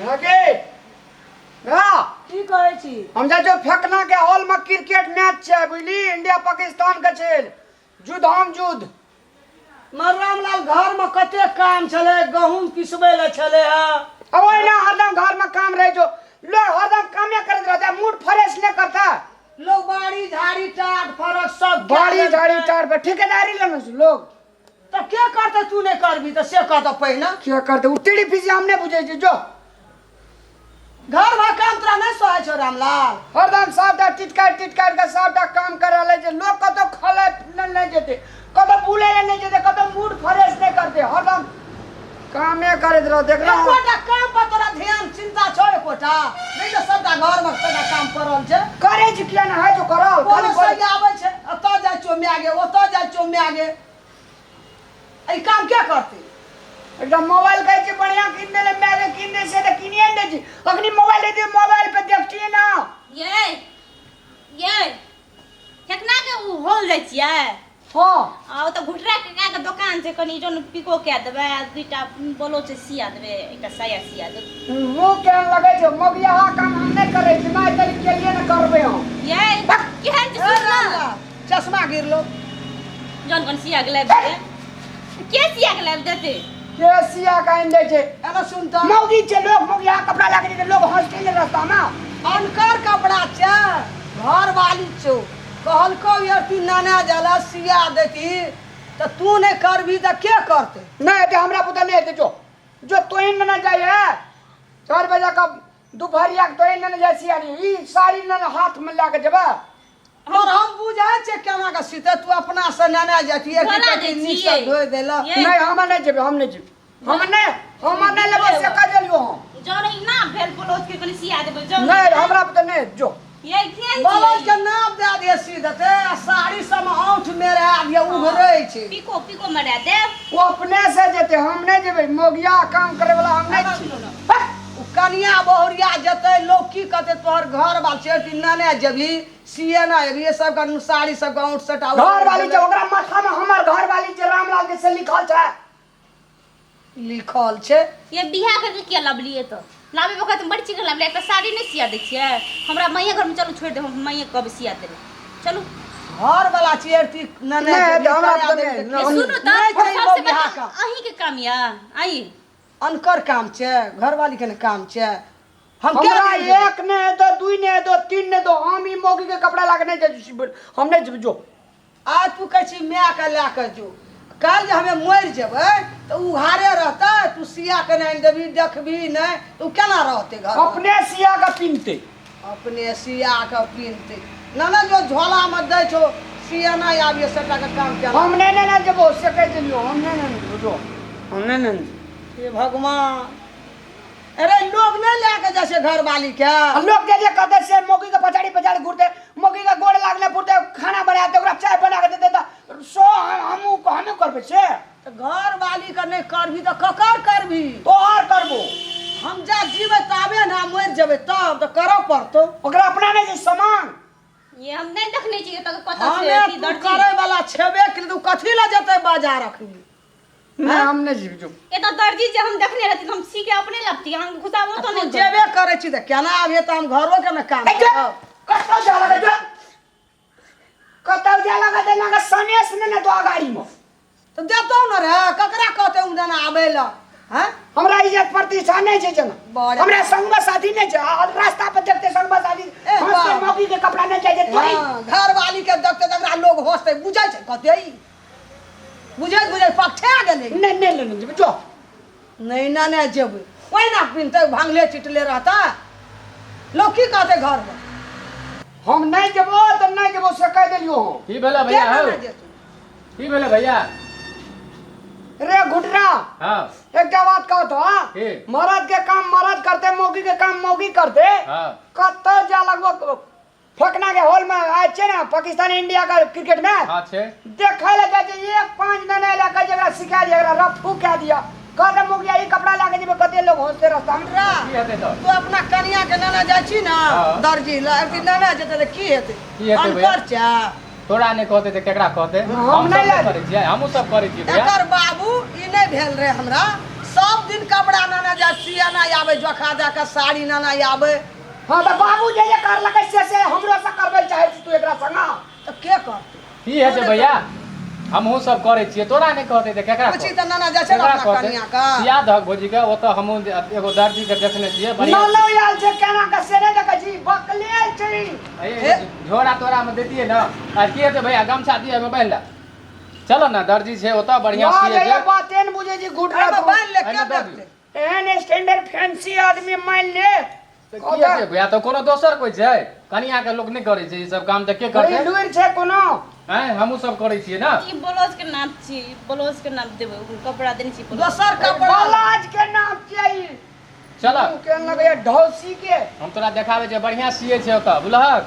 भागे हाँ। की कहै छी? हम जाइ छियौ फेकना के हॉल में क्रिकेट मैच छै, बुझली? इंडिया पाकिस्तान के छै, युद्ध हम युद्ध। मर रामलाल, घर में कते काम छलै, गहूम पिसबै लए छलै हँ। अब ओहिना हरदम घर में काम रहै छौ, लोग हरदम कामे करैत रहता, मूड फ्रेश नहि करता। लोग बाड़ी झाड़ी टाट फरक सब कए बाड़ी लेलकै। झाड़ी टाट पर ठेकेदारी लेने छै लोग। तऽ के करतै? तू नहि करबी तऽ से कहतौ पहिने। के करतै? ओ टेढ़ी फीसी हम नहि बुझै छी, जो। घर भर काम तोरा नहि सहै छौ रामलाल। हरदम सबटा टिटकार टिटकार के सबटा काम करा लै छै लोग। कतौ खलै नहि जेतै, कतौ बुलै लए नहि जेतै, कतौ मूड फ्रेश नहि करतै, हरदम कामे करैत रह। देखना, एकोटा काम पर तोरा ध्यान चिंता छौ एकोटा नहि? तऽ सबटा घर मे सबटा काम पड़ल छै। करै छी किया नहि? है जो करल कोनो खाली सही आबै छै, एतऽ जाइ छौ माय गे, ओतऽ जाइ छौ माय गे, ई काम के करतै? एकदम मोबाइल कहै छै बढ़िया कीन देले माय गे, कीन दे से तऽ कीनिए ने दै छी। अखनी मोबाइल दे दे, मोबाइल पे देखतियै ना। ये ये केतना के उ होल जाइ छियै? हाँ। आ ओतऽ घुटरा के कए के दोकान छै, कनि जन पिको कए देबै आ दुईटा ब्लाउज सिया देबै, एकटा साया सिया देबै। मुँह केहन लगै छै? मगियाहा काम हम नहि करै छी, नहि तरी केलिए ने करबै हम। ये केहन छै? ए सुन ना। रामलाल, चश्मा गिरलो। जन कनि सिया के लाबि देबै, के सिया के लाबि देतै? के सिया के आनि दै छै? एना सुन तऽ। मौगी छै लोग, मौगिया कपड़ा लए के जेतै, लोग हंसते ने रास्ता मे। अनकर कपड़ा छै, घर वाली छौ, कहलकौ यार तू नाना जाला सिया देती, तऽ तू नहि करबी तऽ के करतै? नहि हेतै हमरा पुता, नहि हेतै। जो जो, तोही ने जाइ है 4 बजे के दुपहरिया के, तोही ने जाइ सियारी, ई साड़ी ने हाथ में लए के जेबै। और हम बुझै छियै केना के सीते, तू अपना से नेने जेती एक धोला पट्टी दै नीक से छियै। धोइ देलक। ये। नहि, हम नहि जेबै, हम नहि जेबै, हम नहि, हम नहि लेबै से कह देलियौ हम। जन ई ना भेल ब्लाउज के कनि सिया देबै जन। नहि, हमरा पुता नहि, जो। ये केहन ब्लाउज छियै? के नाप दए दियै, सी देतै, आ साड़ी सब मे औंठ मेरा दियै, उघरै छै। पिको पिको मरा देब। ओ अपने से जेतै, हम नहि जेबै, मौगिया काम करे वाला हम नहि छी। ओ कनिया बहुरिया जेतै, लोग की कहतै? तोहर घर बाल छै, कि नेने जेबही सिए ना एबही सबके साड़ी सबके औंठ सटा? घर वाली छै ओकरा माथा में, हमर घर वाली छै रामलाल के से लिखल छै। लिखल छै। ये बियाह करके किया लबलिए? तऽ लाबे वक्त बड़ चिकन लाबलिए, एकटा साड़ी नहि सिया दै छियै हमरा? माइये घरमे चलू, छोड़ि देब, हम माइये कहबै सिया देबै, चलू। घर वाला चेयर ती नेने नहि, जेबही, तऽ हमरा करा तऽ देबही नहि, तऽ नहि, ये सुनू तऽ नहि छै सबसे बियाह बड़का का। अहीँके काम यऽ आई। अनकर काम छै, घरवाली के ने काम छै, हम के हमरा दिन जेबै? एक ने दो, दुई ने दो, तीन ने दो, हम ई मौगी के कपड़ा लाके नहीं जाइ छी, हम नहीं जेबै, जो। आ तू कहै छी मायके लए कऽ जो, काल्हि जे हमे मरि जेबै तऽ उघारे रहतै, तू सिया के नहि आनि देबही, देखबही नहि, तऽ ओ केना रहतै घर? अपने सिया के पिनते। अपने सिया के पिनतै ना ना, जो झोलामे दै छौ सिया नहि आबिए, सबटा के काम केना? हम नहीं नहीं जेबो से कहि देलियो, हम नहीं नहीं जेबो, जो, हम नहीं नहीं। हे भगवान, अरे लोग नहीं लए के जाइ छै घरवाली के? आ लोग जे जे कहते से मौगी के पछाड़ी पछाड़ी घुरते, मौगी के गोड़ लागले पुरते, खाना बनाते, ओकरा चाय बना के देते, तऽ सो हमहूँ हमहूँ करबै से। तऽ घरवाली के नहि करबही तऽ ककर करबही? तोहर करबो। हम जा जीबै ताबे ने, मरि जेबै तब तऽ करऽ पड़तौ। ओकरा अपना नहि छै सामान। ये हम नहि देखने छियै तऽ कतऽ छै हमे अथी तू दर्जी? करे वाला छेबे केली तऽ उ कथी लए जेतै बाजार अखनी? नहि, हम नहि जीब, जो। ए तऽ दर्जी जे हम देखने रहती तऽ हम सी के अपने लपती, अहाँ घुसाबो तऽ तू नहि। जेबे करै छी तऽ केना आबिहे? तऽ हम घरो के ने काम ए, जो, करब। कतौ जा लगे, जो, कतौ जा लगे, देना के सनेस नहि ने दो गाड़ी में। तऽ देतौ ने रे, ककरा कहतै उ देना आबै लए? हैं? हमरा इज्जत प्रतिष्ठा नहि छै जेना। हमरा संगमे साथी नहि छै, आ रास्ता पर देखते संगमे साथी ए, हंसते। बाप। मौगी के कपड़ा नहि जाइ छै थोड़ी। हाँ, घरवाली के देखते तकरा लोग हंसते, बुझै छै कते ई बुझैत बुझैत पकठा गेलै। नहि नहि नहि जेबै, जो। नहि ना, नहि जेबै, ओहिना पिनतै, भांगले चिटले रहतै, लोग की कहतै घरमे? हम नहि जेबो तऽ नहि जेबो से कहि देलियौ हम। की भेलै के भैया हौ? केना जेतै? की भेलै भैया? रे घुटरा। हाँ। एकटा बात कहो तो, हाँ? की? मरद के काम मरद करते, मौगी के काम मौगी करते। हाँ। कतऽ जा लगभग फकना के हॉल में आज छै ने पाकिस्तान इंडिया का क्रिकेट मैच। हाँ छै। देखै लए जाइ छै, एक पाँच नहि लए कऽ जकरा सिखा दिया, एकरा रफू कए दिया, कहते मुखिया ई कपड़ा लए के जेबै, कते लोग हंसते रास्ता में। रा, की हेतै तऽ? तू अपना कनिया के नेने जाइ छी ने हाँ। दर्जी लए, एक दिन नेने जेतै तऽ की हेतै? की हेतै भैया? अनकर छै। तोरा नहि कहतै तऽ केकरा कहतै? हम हम नहि सब नहि लए- करै छियै? हमहूँ सब करै छियै भैया। एकर बाबू ई नहि भेल रहे हमरा, सब दिन कपड़ा नेने जे सिया नहि आबै जोखा दए कऽ साड़ी ना नहि आबै। हँ तऽ बाबू जे जे करलकै से से हमरो से करबै लए चाहै छी तू एकरा संग? तऽ के करतै? की हेतै भैया, हमहूँ सब करै छियै, तोरा नहि कहतै तऽ केकरा पूछी तऽ नाना जाइ छै ने केकरा अपना कहतै? कनिया के। सिया दहक भौजी के, ओतऽ हमहूँ एगो दर्जी के देखने छियै बढ़िआँ। नौ आयल छै केना के से नहि देखै छी, बकलेल छै। ए, झोरा तोरा मे दैतियै ने। आ की हेतै भैया, गमछा दिअ, एहिमे बान्हि ले। चलो ने, दर्जी छै ओतऽ बढ़िआँ लऽ सियै जाइए, छै। बाते ने बुझै छी घुट। एहिमे बान्हि ले, के एहिमे दऽ देखतै? दियौ। एहन स्टैंडर्ड फैंसी आदमी मान ले। तऽ की हेतै भैया, तऽ कोनो दोसर कोइ छै? कनिया के लोक नहि करै छै ई सब काम, तऽ के करतै? लुरि छै कोनो? आँय, हमहूँ सब करै छियै ने। ई ब्लाउज के नाप छी, ब्लाउज के नाप देबै, ओ कपड़ा देने छी ब्लाउज। दोसर कपड़ा ब्लाउज के नाम छियै ई। चल। केहन लगैया ढौसी के। हम तोरा देखाबै छियै, बढ़िआँ सियै छै ओतऽ, बुझलहक?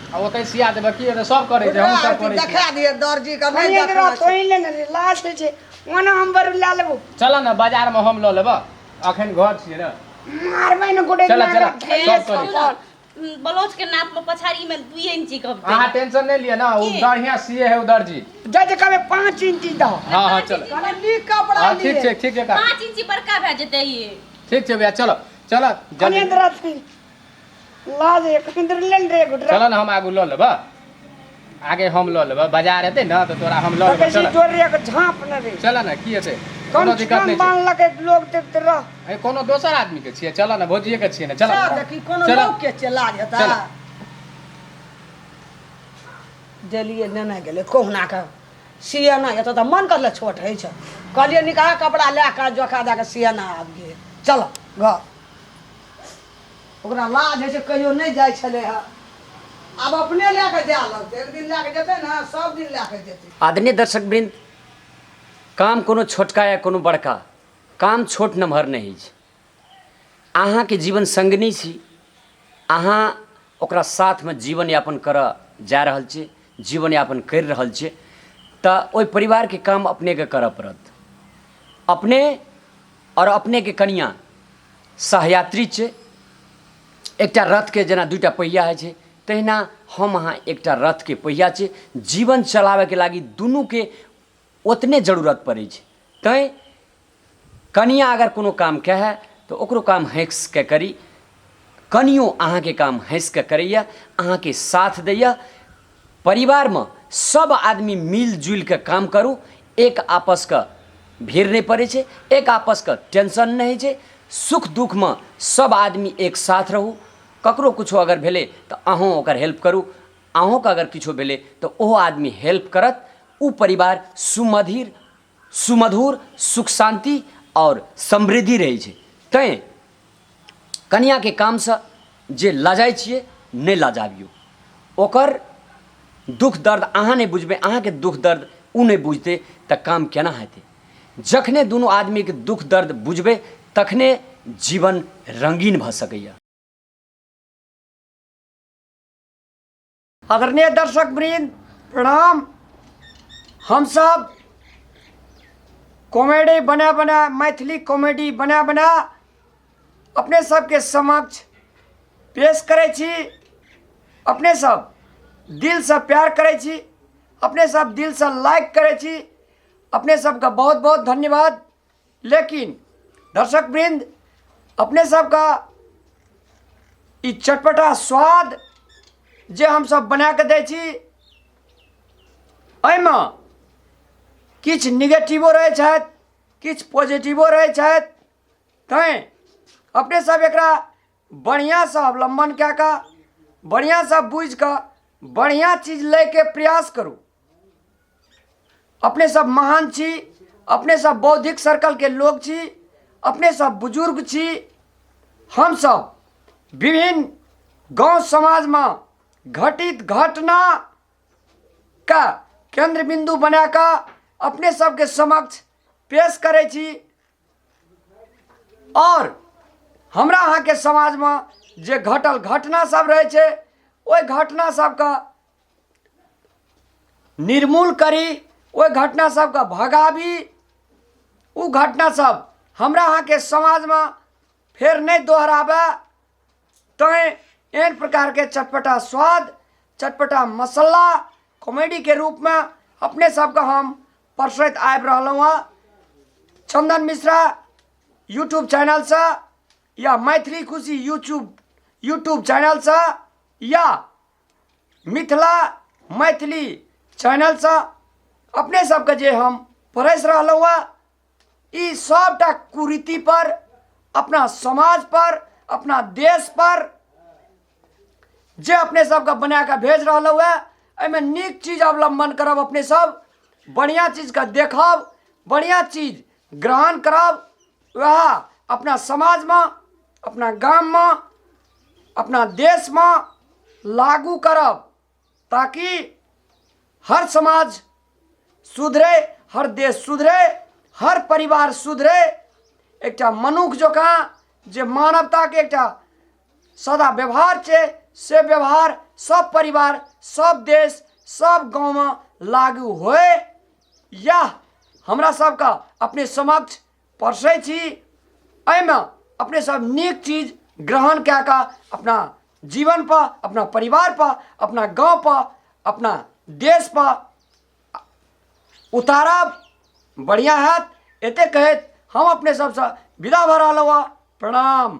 आ ओतै सिया देबै। की हेतै, सब करै छै, हमहूँ सब करै छियै। देखा दिए दर्जी के, नहि कनि देखना छै। तोही ले ने रे, लाज होइ छै। ओना हम बरू लए लेबो। चल ने, बाजारमे हम लऽ लेबऽ, अखन घर छियै ने। मारबै ने गोटे। चल, चल, सब करै छै। ब्लाउज के नाप में पछाड़ी में 2 इंची कम। अहाँ टेंशन नहि लिअ ने, ओ की? बढ़िआँ सिए है ओ दर्जी। जाइ छै कहबै 5 इंची दह। हँ हँ, चल। कनि नीक कपड़ा हँ, ठीक लिए। छै, ठीक छै काका। 5 इंची बड़का भए जेतै ई। ठीक छै भैया, चलो चलो कनि जल्दी। अंदर रहथिन। लाज होइए, कनि अंदर ले ने रे गुडरा। चल ने, हम आगू लऽ लेबऽ, आगे हम लऽ लेबऽ। बाजार हेतै ने तऽ तोरा हम लऽ लेबऽ। देखै छी चल। तोर रे के झाँप ने रे। चल ने, की हेतै, कम कोनो दिक्कत कम नहि छै। बान्हलकै, लोग देखते रह। ए, कोनो दोसर आदमी के छियै? चल ने, भौजिये के छियै ने, चल। चल देखी, कोनो चल। लोक के चला जेता। चल। देलियै, नेने गेलै कहुना कऽ सियना एतऽ तऽ मन करले छोट होइ छै। कहलियै निकाह कपड़ा लए कऽ जोखा दए कऽ सियना आबियै। चल घर। ओकरा लाज होइ छै, कहियो नहि जाइ छलै हँ, आब अपने लए कऽ जाय लगतै। एक दिन लए कऽ जेतै ने, सब दिन लए कऽ जेतै। आदरणीय दर्शक वृंद, काम कोनो छोटका या कोनो बड़का, काम छोट नमहर नहि होइ छै। अहाँके जीवन संगिनी छी, अहाँ ओकरा साथमे जीवन यापन करऽ जा रहल छी, जीवन यापन करि रहल छी, तऽ ओहि परिवारके काम अपनेके करऽ पड़त। अपने आओर अपनेके कनिआँ सहयात्री छै। एकटा रथके जेना दूटा पहिया होइ छै, तहिना हम अहाँ एकटा रथके पहिया छै। जीवन चलाबैके लागि दुनूके ओतने जरूरत पड़ै छै। तैँ कनिआँ अगर कोनो काम कहै तऽ ओकरो काम हँसिके करी, कनियो अहाँके काम हँसिके करैए, अहाँके साथ दैए। परिवारमे सब आदमी मिलजुलिके काम करू, एक आपसके भीड़ नहि पड़ै छै, एक आपसके टेंशन नहि होइ छै। सुख दुखमे सब आदमी एक साथ रहू। ककरो किछो अगर भेलै तऽ अहूँ ओकर हेल्प करू, अहूँके अगर किछो भेलै तऽ ओहो आदमी हेल्प करत। ओ परिवार सुमधिर सुमधुर, सुख शान्ति आओर समृद्धि रहै छै। तैँ कनिआँके कामसँ जे लजाइ छियै, नहि लजाबियौ। ओकर दुख दर्द अहाँ नहि बुझबै, अहाँके दुख दर्द ओ नहि बुझतै, तऽ काम केना हेतै? जखने दुनू आदमीके दुख दर्द बुझबै, तखने जीवन रङ्गीन भऽ सकैए। आदरणीय दर्शक वृंद प्रणाम। हम सब कॉमेडी बना बना, मैथिली कॉमेडी बना बना अपने सबके समक्ष पेश करै छी। अपने सब दिलसँ प्यार करै छी, अपने सब दिलसँ लाइक करै छी, अपने सबके बहुत बहुत धन्यवाद। लेकिन दर्शक वृंद, अपने सबके ई चटपटा स्वाद जे हमसब बना कऽ दै छी, एहिमे किछु निगेटिवो रहै छथि, किछु पॉजिटिवो रहै छथि। तैँ अपने सब एकरा बढ़िआँसँ अवलम्बन कए कऽ, बढ़िआँसँ बुझि कऽ, बढ़िआँ चीज लैके प्रयास करू। अपने सब महान छी, अपने सब बौद्धिक सर्कलके लोक छी, अपने सब बुजुर्ग छी। हमसब विभिन्न गाँव समाजमे घटित घटना के केन्द्र बिन्दु बना कऽ अपने सबके समक्ष पेश करै छी। आओर हमरा अहाँके समाजमे जे घटल घटना सब रहै छै, ओहि घटना सबके निर्मूल करी, ओहि घटना सबके भगाबी। ओ घटना सब हमरा अहाँके समाजमे फेर नहि दोहराबै, तैँ एहन प्रकारके चटपटा स्वाद, चटपटा मसाला कॉमेडीके रूपमे अपने सबके हम परसैत आबि रहलहुँ हँ। चन्दन मिश्रा यूट्यूब चैनलसँ या मैथिली खुशी यूट्यूब चैनलसँ या मिथिला मैथिली चैनलसँ अपने सबके जे हम परसि रहलहुँ हँ, ई सबटा कुरीति पर, अपना समाज पर, अपना देश पर जे अपने सबके बना कऽ भेज रहलहुँ हँ, एहिमे नीक चीज अवलम्बन करब, अपने सब बढ़िआँ चीजके देखब, बढ़िआँ चीज ग्रहण करब, वएह अपना समाजमे, अपना गाममे, अपना देशमे लागू करब, ताकि हर समाज सुधरे, हर देश सुधरे, हर परिवार सुधरे। एकटा मनुख जकाँ जे मानवताके एकटा सदा व्यवहार छै, से व्यवहार सब परिवार, सब देश, सब गाँवमे लागू होय। इएह हमरा सबके अपने समक्ष परसै छी। एहिमे अपने सब नीक चीज ग्रहण कए कऽ अपना जीवनपर, अपना परिवारपर, अपना गाँवपर, अपना देशपर उतारब, बढ़िआँ हैत। एतेक कहैत हम अपने सबसँ विदा भऽ रहलहुँ हँ। प्रणाम।